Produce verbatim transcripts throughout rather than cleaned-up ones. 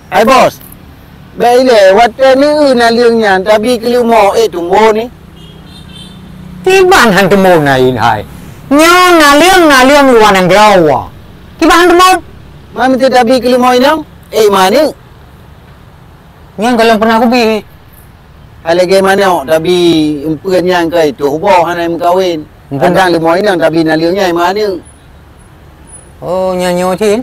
Hai bos, bèk ilèe watèe neueu naleueng nyan tabi keu leumo ék tumbon ni. Kiban han tumbon na hai. Nyoe naleueng, naleueng luwa nanggroe. Kiban han tumbon. Man meusti tabi keu leumo inong ék maneuk. Nyan gohlom pernah kubi. Hai lagèe manok tabi eumpeuen nyan kai toh boh hana meukawen. Eumpeuen. Kadang leumo inong tabi naleueng nyan maneuk. Oh, nyan nyoe cit.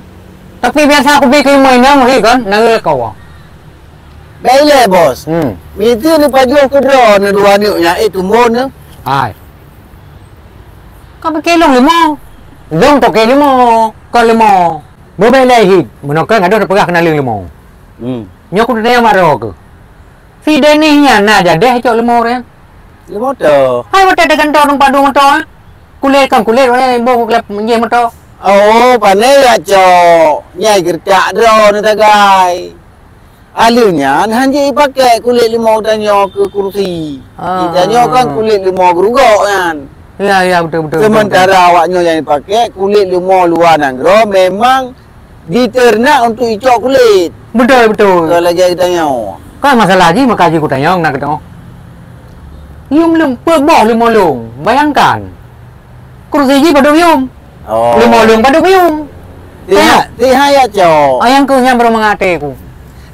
Tapi biasa kubi keu leumo inong hi kan, naleueng kawa. Bèk ilèe, Bos. Hmm. Miseue neupajoh keu droeneuh dua aneuk nyan ék tumbon neuh. Hai. Ka pike lôn leumo. Lôn toke leumo, kon leumo. Beubèk lé hit, meunoe kan adoh tapeugah keu naleueng leumo. Hmm. Nyoe kuteutanyong bak droe keuh. Si Deni nyan na jadeh cok leumo nyan? Leumo toh. Hai watèe tagantoe teumpat duek moto, ha? Kulét kan kulét, watèe boh kulét menjéh moto. Oh, pane ya cok. Nyai geureutak droeneuh tagai. Aleuh nyan han jeuet jipakèk kulét leumo tanyoe keu kursi. Ah. Tanyoe kan kulét leumo geurugok nyan. Ya, ya, beutôi, beutôi, beutôi, beutôi. Sementara awak nyoe nyang jipakèk kulét leumo luwa nanggroe memang diternak untuk icok kulét. Beutôi, beutôi. Kon lagèe geutanyoe. Kan masalah jih maka jih kutanyong na geutanyoe. Yum leumpeuet boh leumo lôn. Bayangkan. Kursi jih padub yum. Oh. Leumo lôn padub yum. Teuhai, teuhai ya cok. Ayang keuh nyan baru mangat até ku.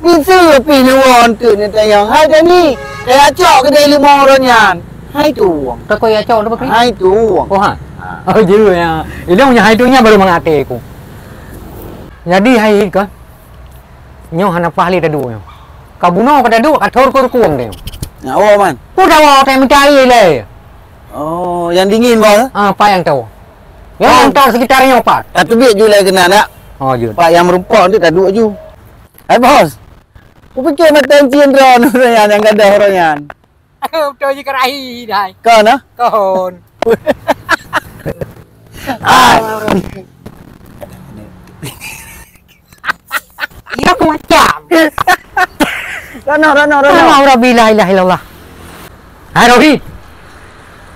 Miseue pih neuwoe eunteuk neutanyong, "Hai Dani, kaya cok keudeh leumo uroe nyan?" Hai tueng. Takoi ya cok tu bakri? Hai tueng. Oh, ha. Ha. Oh, jeuet ya. Ilong nya hai tueng nya baru mangat até ku. Jadi hai ka. Nyoe hana paih lé taduek nyoe. Ka bunoe ka taduek, ka thor keu rukueng deh. Nyak woe man. Ku tawoe tai meucari lé. Oh, yang dingin, Bos? Ah, pat nyang toe. Yang antar sekitar nyoe pat. Tateubiet ju lé keunan, nak. Oh, jeuet. Pat nyang meurumpok tu taduek ju. Hai, Bos. Kupike mata encin droeneuh nyang gadoh uroe nyan. Beutôi jih karahi dai. Kon, ah? Kon. Ah. Iya, macam. Rono, rono, rono. Alhamdulillah, ilaha illallah. Hai, Rohit.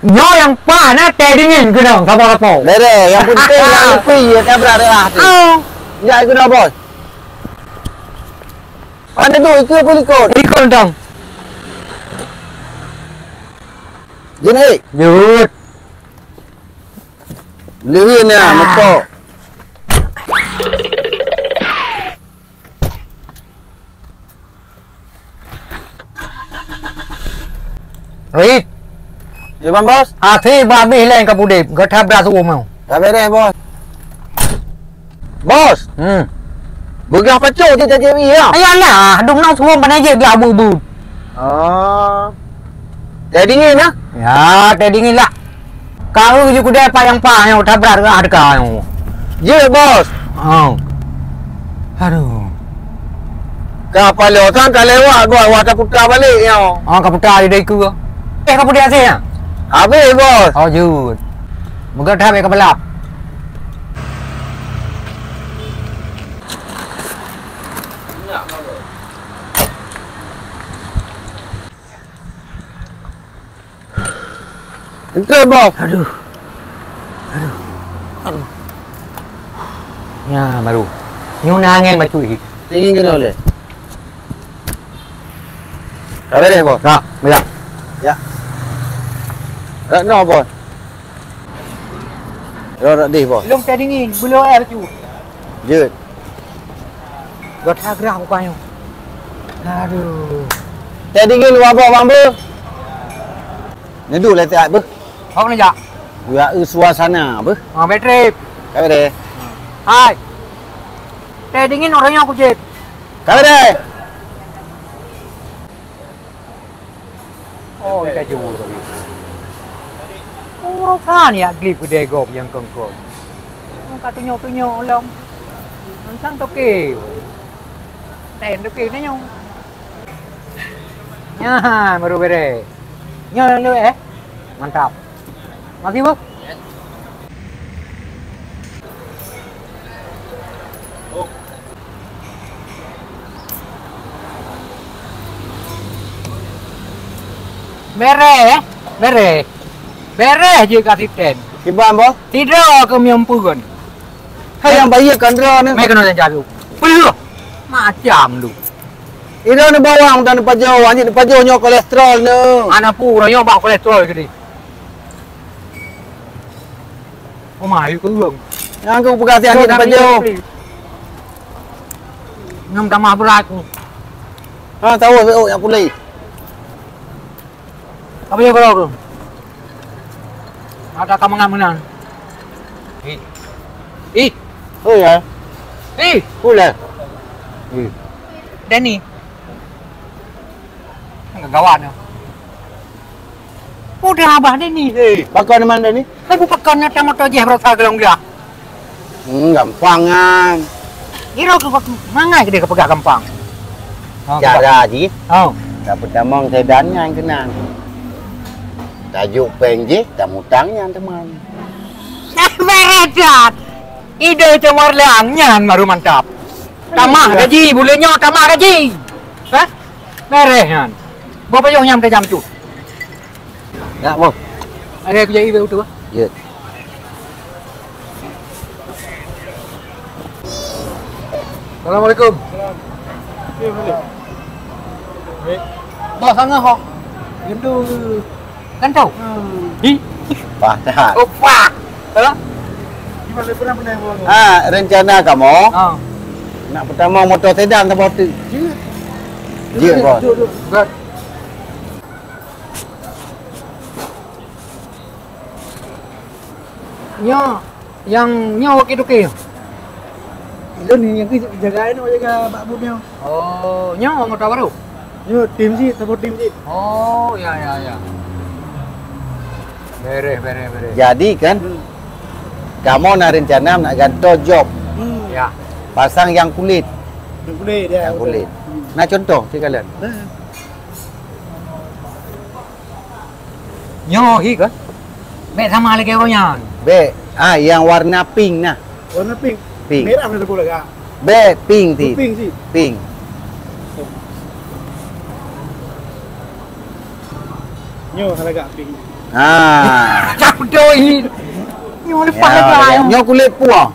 Nyoe nyang paih na teh dingin keunong, sapo-sapo. Bere, yang penting yang lebih ya tabrak reuah tu. Oh. Ya, itu dah, Bos. Mana tu, itu apa likot? Likot, Tong. Jin, eh. Jut. Leuheun na, meutok. Rohit. Ya, Bang Bos. Akhé babeh laén ka pudeb, gata bra suum nyoe. Ka beres, Bos. Bos. Hmm. Beugah pacok cit tajak mi ya. Ayalah, dum na suum panai jeuet dia bu-bu. Oh. Teh dingin, ah? Ya, teh dingin lah. Kau ju kudai payang pah yang tabrak ah dekat nyoe. Jeuet, Bos. Oh. Aduh. Ka paloe sang ka lewat, Bos, wah taputar balik nyoe. Oh, ka putar di daiku. Eh, ka putar asai ya? Habis, Bos. Oh, jut. Moga dah habis ka balap. Enteuk, Bos. Aduh. Aduh. Aduh. Nya baru. Nyoe na angén bacut hi. Tinggi kena boleh. Ka beres, Bos? Ka, beres. Ya. Rak no, Bos. Rak, rak deh, Bos. Lông teh dingin, beuloe air bacut. Jeuet. Gata grah bukan nyoe. Aduh. Teh dingin luwa boh bang beuh. Neuduek lé siat beuh. Hok neujak. Uya eu suasana beuh. Ha, Patrick. Ka deh. Hai. Teh dingin orang nyoe kujép. Ka deh. Oh, tajur. Urosan ya glip geude gob nyang kongkong. Ka tunyok-tunyok lom. Mansang toke. Ten toke nyoe. Nyan baru beres. Nyoe lé, eh. Mantap. Makasih, Bos. Beres, eh? Beres. Beres jeuet ka siten. Kiban, Bos? Sidroe keu miyuem peugon. Hai, nyang bayeue kan droeneuh. Mai keunoe jalu. Peuleueh. Macam lu. Ira ni bawang dan pajoh, anjing pajoh nyoe kolesterol ni. Ana pu uroe nyoe bak kolesterol jadi. Oh, mayu kurang. Nyang aku peugah si anjing pajoh. Ngam tamah berat. Ha, tahu, oh, yang pulih. Apa yang kau lakukan? Ada kamu nggak menang? Ih. Ih. Oh ya. Ih. Boleh. Ih. Danny. Gawat ni. Udah abah Danny. Eh, pakon mana Danny? Tapi pakon nyata motor je berasa gelong dia. Hmm, gampang kan. Kira ke mangai ke dia kepeugah gampang. Ha, cara ji. Oh. Tak pertama sedan nyan kena. Tajuk peng ji, tamutang nyan teman. Beredat. Ide cemor leang nyan baru mantap. Tamah gaji, buleuen nyoe tamah gaji. Hah? Bereh nyan. Boh payoh nyam tajam tu. Ya, boh. Ada kerja ibu tu. Ya. Assalamualaikum. Bos sangat kok. Rindu. Kan tahu? Di? Wah, dah. Oh, wah. Hah? Ha, rencana kamu? Ha. Nak pertama motor sedan sama tu. Jeuet, bos. Good. Nyoe, nyang nyoe walkie-talkie. Ilôn ni nyang jaga inoe, jaga bak buet nyoe. Oh, nyoe motor baru? Nyoe tim cit, saboh tim cit. Oh, ya, ya, ya. Bereh, bereh, bereh. Jadi kan, hmm, kamu nak rencana nak gantoe jok. Hmm. Ya. Pasang yang kulit. Yang kulit, ya. Yang kulit. Hmm. Nah, contoh, cik kalian. Nah. Nyoe hi kan? Bèk sama lagèe awak nyan. Bèk. Ah, yang warna pink nah. Warna pink. Pink. Merah na boleh gak? Bèk, pink ti. Pink sih. Pink. Nyoe lagak pink. Ah. Cak betul ini. Nyoe lepas lagi. Nyoe kulit puah.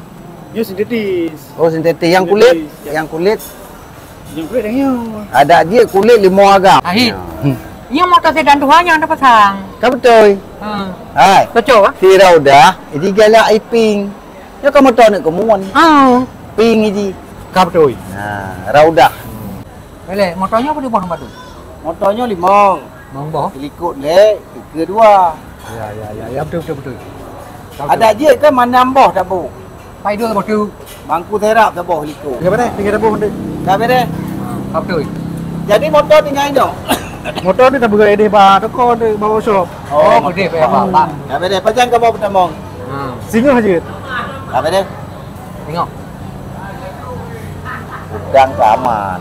Nyoe sintetis. Oh, sintetis. Yang kulit, sintetis, ya. Yang kulit. Yang kulit yang nyoe. Ada je kulit lima agam. Ahi. Ya. Nyoe motor sedan tuha nyang ada pasang. Ka betul. Ha. Hai. Cocok ah? Ti Raudah, jadi galak iping. Nyoe ka motor nak kemun. Ha. Ping iji. Ka betul. Ha, Raudah. Eleh, motor nyoe apa dibuah batu? Motor nyoe limong. Bang boh. Silikot lé, tiga dua. Ya, ya, ya, ya, betul, betul, betul. Ada jeuet kan mandam boh taboh. Pai dua boh tu. Bangku serap taboh liko. Ya, betul, tiga taboh tu. Dah beres. Ha, betul. Jadi motor tinggal inoe. Motor ni tak bergerak deh ba toko tu, ba workshop. Oh, betul, ya, Pak. Dah beres. Pajan kau bawa pertama? Ha. Singoh je. Dah beres. Tengok. Udang keaman.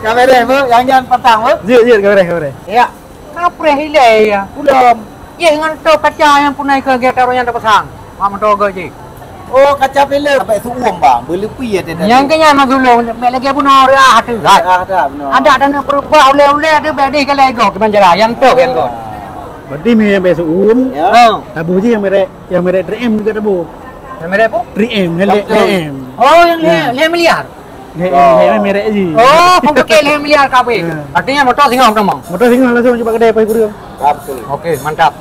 Kamera, Bu, yang jangan patang, Bu. Jeuet, jeuet, kamera, kamera. Ya. Kapreh ilai ya. Ulom. Ye ngon to kaca nyang punai ke gata nyang tapasang. Mak motor gak je. Oh, kaca pelek. Sampai suum, Bang. Berlepi ya dia. Yang kena magulung, mek lagi bunuh orang tu. Ah, dah, benar. Ada dan berubah oleh-oleh ada berdeh kalau ego ke penjara. Yang tu, yang tu. Berarti mi yang baik suum. Ya. Oh. Tabu je yang merek. Yang merek three M juga tabu. Yang merek apa? Three M, helek three M. Oh, yang lima, lima miliar. Lima M, lima M merek je. Oh, aku pakai lima miliar kabeh. Ya. Artinya motor singoh pertama. Motor singoh langsung cuba kedai pai kurang. Betul. Okey, mantap.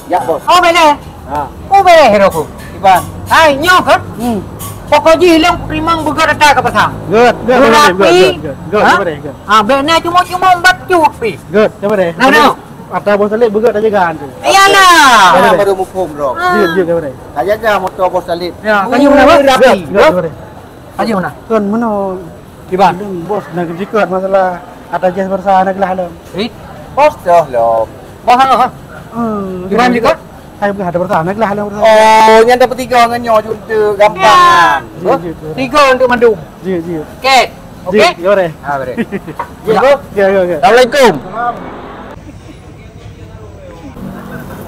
Ya, bos. Oh, boleh. Ha. Oh, boleh hero ku. Iban. Hai, nyoh kan? Hmm. Pokok ji hilang rimang begat datang ke pasang. Good, good, good, good, good, good. Ha? Good, good. Ah, bek na cuma-cuma empat cut pi. Good, cuba deh. Nah, nah. Ata boh salib beugét aja kan tu. Iyalah. Baru muphom droe. Jeuet, jeuet, jeuet. Ka jaga motor boh salib. Ya, kayu mana, Bang? Rapi. Jeuet, jeuet. Kayu mana? Kan mana? Iban. Bos nak jikot masalah ata jas bersa nak gelah dalam. Eh? Bos dah lah. Bos hang ha? Hmm. Iban jikot? Hai bukan ada bersa nak gelah dalam. Oh, nyang dapat tiga ngan nyoe junte gampang. Jeuet, jeuet, jeuet. Tiga untuk mandum. Jeuet, jeuet. Okey. Okey? Jeuet, jeuet. Ha, boleh. Ya, ya, ya. Assalamualaikum.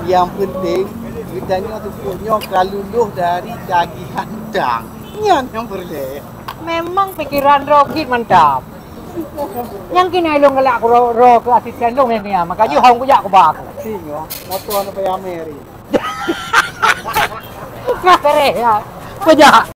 Yang penting, kita nyoe teupuk nyoe ka lulus dari tagihan utang. Nyan nyang peureulèe. Memang pikiran droe cit mantap. Nyang keuneuk lôn galak ro-, roe keu asisten lôn nyang keuneuk. Maka jih hong kujak kuba aku. Singoh, motor na payah meri. Ka beres ya. Pejak.